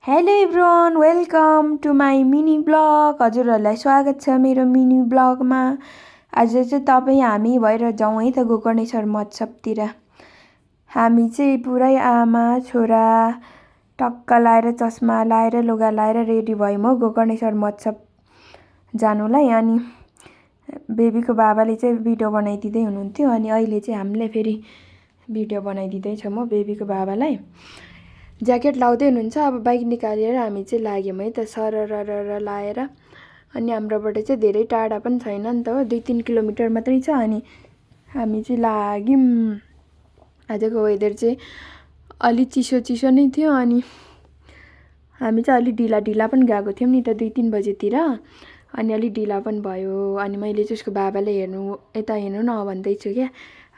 Hello everyone, welcome to my mini blog. हजुरहरूलाई स्वागत छ मेरो मिनी ब्लगमा। आज चाहिँ हामी भएर जाउँ है त गोकर्णेश्वर महोत्सवतिर। हामी चाहिँ पुरै आमा छोरा टक्क लाएर चस्मा लाएर लुगा लाएर रेडी भयौँ हो गोकर्णेश्वर महोत्सव जानुलाई। अनि बेबीको बाबाले चाहिँ भिडियो बनाइदिँदै हुनुहुन्थ्यो, अनि अहिले चाहिँ हामीले फेरि भिडियो बनाइदिँदैछौँ हो बेबीको बाबालाई। ज्याकेट लाउँदै हुनुहुन्छ। अब बाइक निकालेर हामी चाहिँ लाग्यौँ है त सरर लाएर। अनि हाम्रोबाट चाहिँ धेरै टाढा पनि छैन नि त हो, 2-3 किलोमिटर मात्रै छ। अनि हामी चाहिँ लाग्यौँ। आजको वेदर चाहिँ अलि चिसो नै थियो। अनि हामी चाहिँ अलि ढिला पनि गएको थियौँ नि त 2-3 बजेतिर। अनि अलि ढिला पनि भयो। अनि मैले चाहिँ उसको बाबाले यता हेर्नु न भन्दैछु क्या।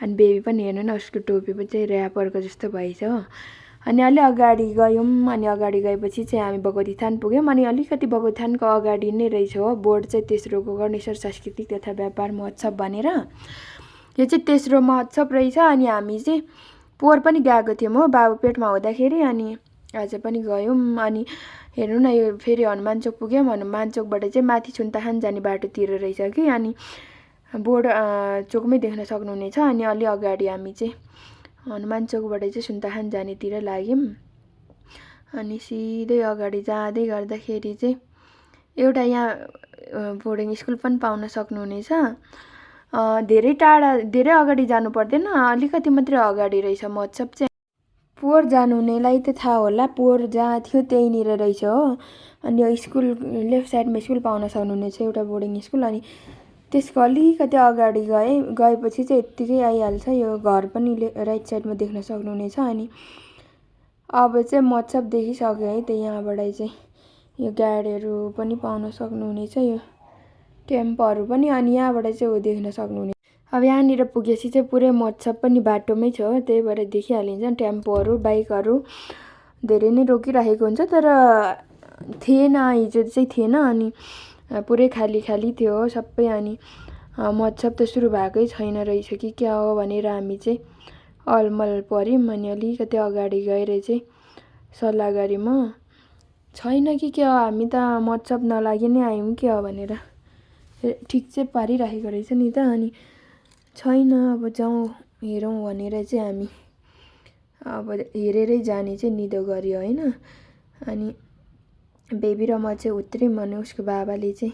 अनि बेबी पनि हेर्नु न, उसको टोपी पनि चाहिँ ऱ्यापरको जस्तो भएछ हो। अनि अलि अगाडि गयौँ। अनि अगाडि गएपछि चाहिँ हामी भगवती थान पुग्यौँ। अनि अलिकति भगवती थानको अगाडि नै रहेछ हो बोर्ड चाहिँ, तेस्रो गोकर्णेश्वर सांस्कृतिक तथा व्यापार महोत्सव भनेर। यो चाहिँ तेस्रो महोत्सव रहेछ। अनि हामी चाहिँ पोहोर पनि गएको थियौँ हो बाबु पेटमा हुँदाखेरि। अनि आज पनि गयौँ। अनि हेर्नु न, यो फेरि हनुमान चोक पुग्यौँ। हनुमान चोकबाट चाहिँ माथि छुन्ताखान जाने बाटोतिर रहेछ कि। अनि बोर्ड चोकमै देख्न सक्नुहुनेछ। अनि अलि अगाडि हामी चाहिँ हनुमान चोकबाट चाहिँ सुन्ताखान जानेतिर लाग्यौँ। अनि सिधै अगाडि जाँदै गर्दाखेरि चाहिँ एउटा यहाँ बोर्डिङ स्कुल पनि पाउन सक्नुहुनेछ। धेरै टाढा, धेरै अगाडि जानु पर्दैन, अलिकति मात्रै अगाडि रहेछ महोत्सव चाहिँ। पोहोर जानुहुनेलाई त थाहा होला, पोहोर जहाँ थियो त्यहीँनिर रहेछ हो। अनि यो स्कुल लेफ्ट साइडमा स्कुल पाउन सक्नुहुनेछ, एउटा बोर्डिङ स्कुल। अनि त्यसको अलिकति अगाडि गएपछि चाहिँ यत्तिकै आइहाल्छ। यो घर पनि राइट साइडमा देख्न सक्नुहुनेछ। अनि अब चाहिँ महोत्सव देखिसक्यो है त यहाँबाट चाहिँ। यो गाडीहरू पनि पाउन सक्नुहुनेछ, यो टेम्पोहरू पनि। अनि यहाँबाट चाहिँ हो देख्न सक्नुहुनेछ। अब यहाँनिर पुगेपछि चाहिँ पुरै महोत्सव पनि बाटोमै छ हो, त्यही भएर देखिहालिन्छ। टेम्पोहरू बाइकहरू धेरै नै रोकिराखेको हुन्छ, तर थिएन, हिजो चाहिँ थिएन। अनि पुरै खाली थियो हो सबै। अनि महोत्सव त सुरु भएकै छैन रहेछ कि क्या हो भनेर हामी चाहिँ अलमल पऱ्यौँ। अनि अलिकति अगाडि गएर चाहिँ सल्लाह गऱ्यौँ हो, छैन कि क्या हो, हामी त महोत्सव नलागि नै आयौँ क्या हो भनेर। ठिक चाहिँ पारिराखेको रहेछ नि त। अनि छैन, अब जाउँ हेरौँ भनेर चाहिँ हामी अब हेरेरै जाने चाहिँ निधो गऱ्यो होइन। अनि बेबी र म चाहिँ उत्रियौँ। अनि उसको बाबाले चाहिँ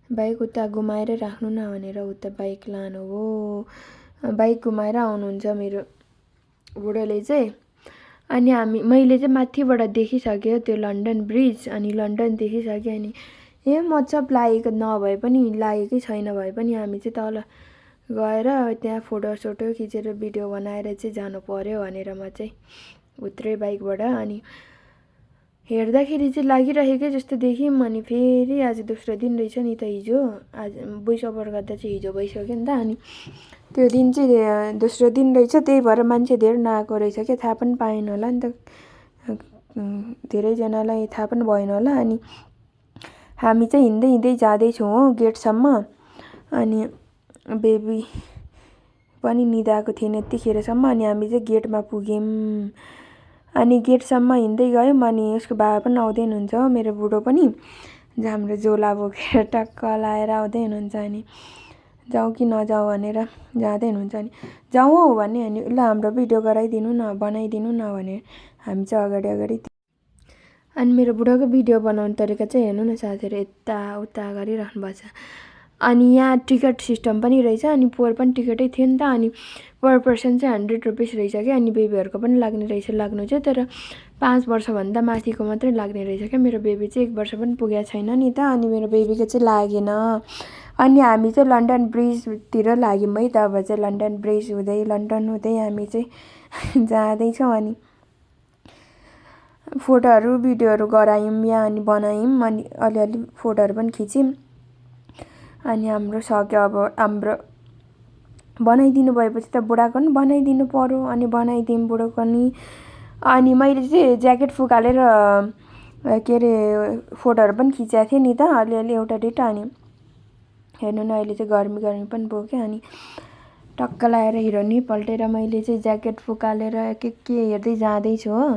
बाइक उता घुमाएर राख्नु न भनेर उता बाइक लानु हो। बाइक घुमाएर आउनुहुन्छ मेरो बुढोले चाहिँ। अनि मैले चाहिँ माथिबाट देखिसकेँ त्यो लन्डन ब्रिज। अनि लन्डन देखिसकेँ। अनि महोत्सव लागेको नभए पनि, लागेकै छैन भए पनि हामी चाहिँ तल गएर त्यहाँ फोटो खिचेर भिडियो बनाएर चाहिँ जानु पर्यो भनेर म चाहिँ उत्रेँ बाइकबाट। अनि हेर्दाखेरि चाहिँ लागिरहेकै जस्तो देख्यौँ। अनि फेरि आज दोस्रो दिन रहेछ नि त, हिजो आज भोइस ओभर गर्दा चाहिँ हिजो भइसक्यो नि त। अनि त्यो दिन चाहिँ दोस्रो दिन रहेछ, त्यही भएर मान्छे धेरै नआएको रहेछ क्या। थाहा पनि पाएन होला नि त, धेरैजनालाई थाहा पनि भएन होला। अनि हामी चाहिँ हिँड्दै जाँदैछौँ हो गेटसम्म। अनि बेबी पनि निदाएको थिएन यतिखेरसम्म। अनि हामी चाहिँ गेटमा पुग्यौँ। अनि गेटसम्म हिँड्दै गयौँ। अनि उसको बाबा पनि आउँदै हुनुहुन्छ हो, मेरो बुढो पनि हाम्रो झोला बोकेर टक्क लाएर आउँदै हुनुहुन्छ। अनि जाउँ कि नजाउँ भनेर जाँदै हुनुहुन्छ। अनि जाउँ हौ भने, अनि ल हाम्रो भिडियो गराइदिनु न, बनाइदिनु न भने हामी चाहिँ अगाडि। अनि मेरो बुढोको भिडियो बनाउने तरिका चाहिँ हेर्नु न साथीहरू, यताउता गरिराख्नु भएको छ। अनि यहाँ टिकट सिस्टम पनि रहेछ। अनि पोहोर पनि टिकटै थियो नि त। अनि पर पर्सन चाहिँ 100 रुपिस रहेछ क्या। अनि बेबीहरूको पनि लाग्ने रहेछ, लाग्नु चाहिँ, तर 5 वर्षभन्दा माथिको मात्रै लाग्ने रहेछ क्या। मेरो बेबी चाहिँ 1 वर्ष पनि पुगेको छैन नि त। अनि मेरो बेबीको चाहिँ लागेन। अनि हामी चाहिँ लन्डन ब्रिजतिर लाग्यौँ है त। अब चाहिँ लन्डन ब्रिज हुँदै हामी चाहिँ जाँदैछौँ। अनि फोटोहरू भिडियोहरू गरायौँ यहाँ। अनि बनायौँ। अनि अलिअलि फोटोहरू पनि खिच्यौँ। अनि हाम्रो सक्यो। अब हाम्रो बनाइदिनु भएपछि त बुढाको पनि बनाइदिनु पर्यो। अनि बनाइदिउँ बुढोको नि। अनि मैले चाहिँ ज्याकेट फुकालेर के अरे फोटोहरू पनि खिचेको थिएँ नि त अलिअलि एउटा दुइटा। अनि हेर्नु न, अहिले चाहिँ गर्मी पनि भयो क्या। अनि टक्क लाएर हिरोनी पल्टेर मैले चाहिँ ज्याकेट फुकालेर के हेर्दै जाँदैछु हो।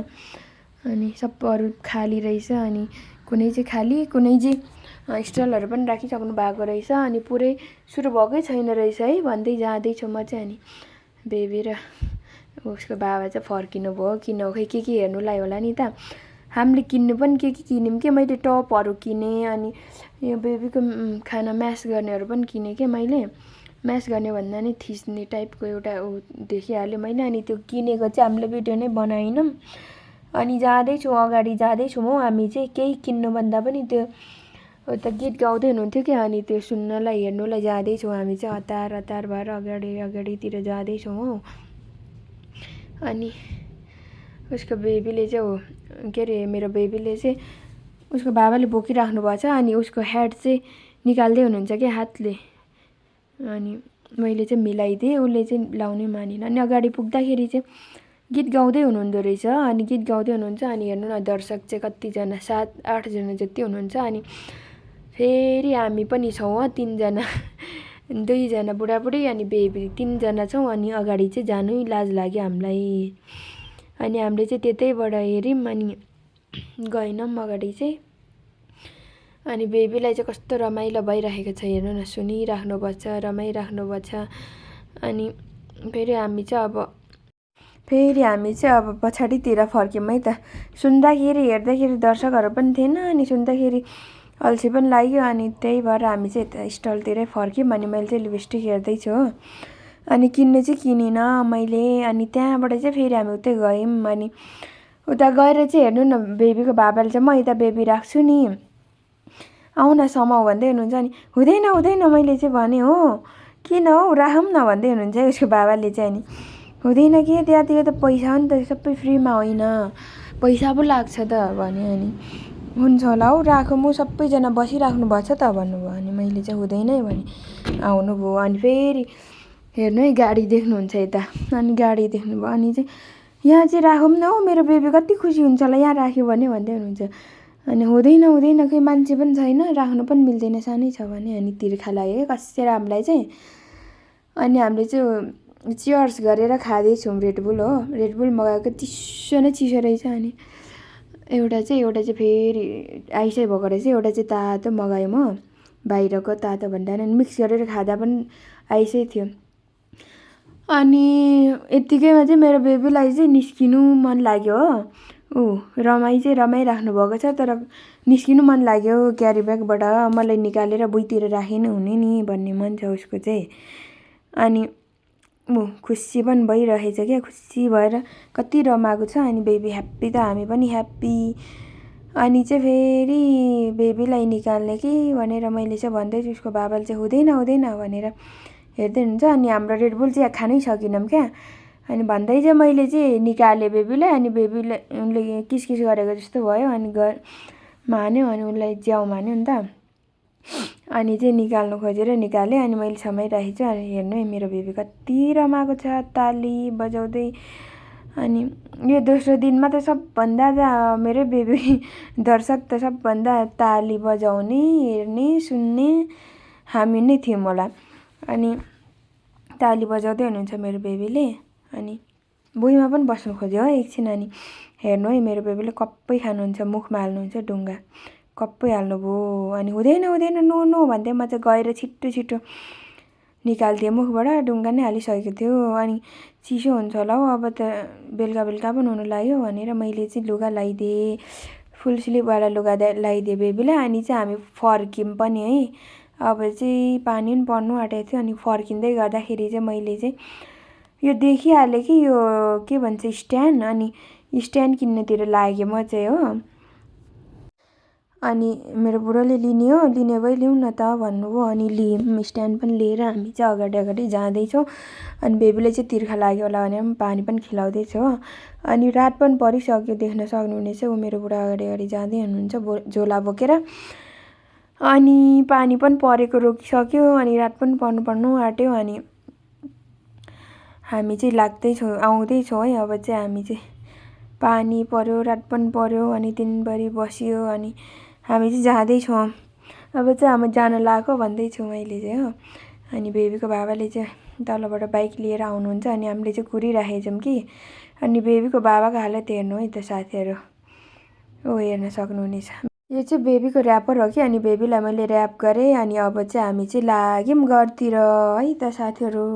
अनि सबै अरू खाली रहेछ अनि कुनै चाहिँ खाली कुनै चाहिँ स्टलहरू पनि राखिसक्नु भएको रहेछ अनि पुरै सुरु भएकै छैन रहेछ है भन्दै जाँदैछु म चाहिँ। अनि बेबी र उसको बाबा चाहिँ फर्किनु भयो किन खै के हेर्नुलाई होला नि त। हामीले किन्नु पनि के किन्यौँ कि मैले टपहरू किनेँ अनि यो बेबीको खाना म्यास गर्नेहरू पनि किनेँ कि मैले म्यास गर्ने भन्दा नि थिच्ने टाइपको एउटा देखिहाल्यो मैले अनि त्यो किनेको चाहिँ हामीले भिडियो नै बनाएनौँ। अनि जाँदैछु अगाडि जाँदैछु म हामी चाहिँ केही किन्नुभन्दा पनि त्यो उता गीत गाउँदै हुनुहुन्थ्यो कि अनि त्यो सुन्नलाई हेर्नुलाई जाँदैछौँ हामी चाहिँ हतार भएर अगाडितिर जाँदैछौँ हो। अनि उसको बेबीले चाहिँ के अरे मेरो बेबीले चाहिँ उसको बाबाले बोकिराख्नु भएको छ अनि उसको हेड चाहिँ निकाल्दै हुनुहुन्छ क्या हातले अनि मैले चाहिँ मिलाइदिएँ उसले चाहिँ लाउनै मानेन। अनि अगाडि पुग्दाखेरि चाहिँ गीत गाउँदै हुनुहुँदो रहेछ अनि गीत गाउँदै हुनुहुन्छ अनि हेर्नु न दर्शक चाहिँ कतिजना 7-8 जना जति हुनुहुन्छ अनि फेरि हामी पनि छौँ हो 3 जना 2 जना बुढाबुढी अनि बेबी 3 जना छौँ अनि अगाडि चाहिँ जानै लाज लाग्यो हामीलाई। अनि हामीले चाहिँ त्यतैबाट हेऱ्यौँ अनि गएनौँ अगाडि चाहिँ। अनि बेबीलाई चाहिँ कस्तो रमाइलो भइरहेको छ हेर्नु न सुनिराख्नु भएको छ रमाइराख्नु भएको छ। अनि फेरि हामी चाहिँ अब पछाडितिर फर्क्यौँ है त। सुन्दाखेरि हेर्दाखेरि दर्शकहरू पनि थिएन अनि सुन्दाखेरि अल्छी पनि लाग्यो अनि त्यही भएर हामी चाहिँ यता स्टलतिरै फर्क्यौँ। अनि मैले चाहिँ लिपस्टिक हेर्दैछु हो अनि किन्नु चाहिँ किनिनँ मैले। अनि त्यहाँबाट चाहिँ फेरि हामी उतै गयौँ अनि उता गएर चाहिँ हेर्नु न बेबीको बाबाले चाहिँ म यता बेबी राख्छु नि आउन समाऊ भन्दै हुनुहुन्छ। अनि हुँदैन मैले चाहिँ भने हो किन हौ राखौँ न भन्दै हुनुहुन्छ है उसको बाबाले चाहिँ। अनि हुँदैन कि त्यहाँतिर त पैसा हो नि त सबै फ्रीमा होइन पैसा पो लाग्छ त भने। अनि हुन्छ होला हौ राखौँ म सबैजना बसिराख्नु भएको छ त भन्नुभयो। अनि मैले चाहिँ हुँदैन भने आउनुभयो। अनि फेरि हेर्नु है गाडी देख्नुहुन्छ यता अनि गाडी देख्नुभयो अनि चाहिँ यहाँ चाहिँ राखौँ न हौ मेरो बेबी कति खुसी हुन्छ होला यहाँ राख्यो भने भन्दै हुनुहुन्छ। अनि हुँदैन खै मान्छे पनि छैन राख्नु पनि मिल्दैन सानै छ भने। अनि तिर्खा लाग्यो कसेर हामीलाई चाहिँ। अनि हामीले चाहिँ चियर्स गरेर खाँदैछौँ रेडबुल हो रेडबुल मगाएको चिसो न चिसो रहेछ। अनि एउटा चाहिँ फेरि आइसै भएको रहेछ एउटा चाहिँ तातो मगाएँ म बाहिरको तातो भन्दा नि मिक्स गरेर खाँदा पनि आइसै थियो। अनि यत्तिकैमा चाहिँ मेरो बेबीलाई चाहिँ निस्किनु मन लाग्यो हो रमाइराख्नु भएको छ तर निस्किनु मन लाग्यो क्यारी ब्यागबाट मलाई निकालेर भुइँतिर राखिनु हुने नि भन्ने मन छ उसको चाहिँ। अनि खुसी पनि भइरहेछ क्या खुसी भएर कति रमाएको छ। अनि बेबी ह्याप्पी त हामी पनि ह्याप्पी। अनि चाहिँ फेरि बेबीलाई निकाल्ने कि भनेर मैले चाहिँ भन्दैछु उसको बाबाले चाहिँ हुँदैन भनेर हेर्दै हुनुहुन्छ। अनि हाम्रो रेडबुल चाहिँ खानै सकिनौँ क्या। अनि भन्दै चाहिँ मैले चाहिँ निकालेँ बेबीलाई अनि बेबीले उनले किसकिस गरेको जस्तो भयो अनि मान्यो अनि उसलाई ज्याउ मान्यो नि त। अनि चाहिँ निकाल्नु खोजेर निकालेँ अनि मैले समाइराखेको छु। अनि हेर्नु है मेरो बेबी कति रमाएको छ ताली बजाउँदै। अनि यो दोस्रो दिनमा त सबभन्दा मेरो बेबी दर्शक त सबभन्दा ताली बजाउने हेर्ने सुन्ने हामी नै थियौँ होला। अनि ताली बजाउँदै हुनुहुन्छ मेरो बेबीले अनि भुइँमा पनि बस्नु खोज्यो है एकछिन। अनि हेर्नु है मेरो बेबीले कप्पै खानुहुन्छ मुखमा हाल्नुहुन्छ ढुङ्गा कप्पै हाल्नुभयो। अनि हुँदैन नो भन्दै म चाहिँ गएर छिटो निकालिदिएँ मुखबाट ढुङ्गा नै हालिसकेको थियो। अनि चिसो हुन्छ होला हौ अब त बेलुका पनि हुनु लाग्यो भनेर मैले चाहिँ लुगा लगाइदिएँ फुल स्लिभवाला लुगा लगाइदिएँ बेबीलाई। अनि चाहिँ हामी फर्क्यौँ पनि है अब चाहिँ पानी पनि पर्नु आँटेको थियो। अनि फर्किँदै गर्दाखेरि चाहिँ मैले चाहिँ यो देखिहालेँ कि यो के भन्छ स्ट्यान्ड अनि स्ट्यान्ड किन्नेतिर लागेँ म चाहिँ हो। अनि मेरो बुढोले लिने भए लिउँ न त भन्नुभयो। अनि लियौँ स्ट्यान्ड पनि लिएर हामी चाहिँ अगाडि जाँदैछौँ। अनि बेबीले चाहिँ तिर्खा लाग्यो होला भनेर पानी पनि खिलाउँदैछु हो। अनि रात पनि परिसक्यो देख्न सक्नुहुनेछ ऊ मेरो बुढा अगाडि जाँदै हुनुहुन्छ झोला बोकेर। अनि पानी पनि परेको रोकिसक्यो अनि रात पनि पर्नु आँट्यो। अनि हामी चाहिँ आउँदैछौँ है अब चाहिँ हामी चाहिँ पानी पर्यो रात पनि पर्यो अनि दिनभरि बस्यो अनि हामी चाहिँ जाँदैछौँ अब चाहिँ हामी जान लागेको भन्दैछु मैले चाहिँ हो। अनि बेबीको बाबाले चाहिँ तलबाट बाइक लिएर आउनुहुन्छ अनि हामीले चाहिँ कुरिराखेछौँ कि। अनि बेबीको बाबाको हालत हेर्नु है त साथीहरू हो हेर्न सक्नुहुनेछ। यो चाहिँ बेबीको ऱ्यापर हो कि, अनि बेबीलाई मैले ऱ्याप गरेँ। अनि अब चाहिँ हामी चाहिँ लाग्यौँ घरतिर है त साथीहरू।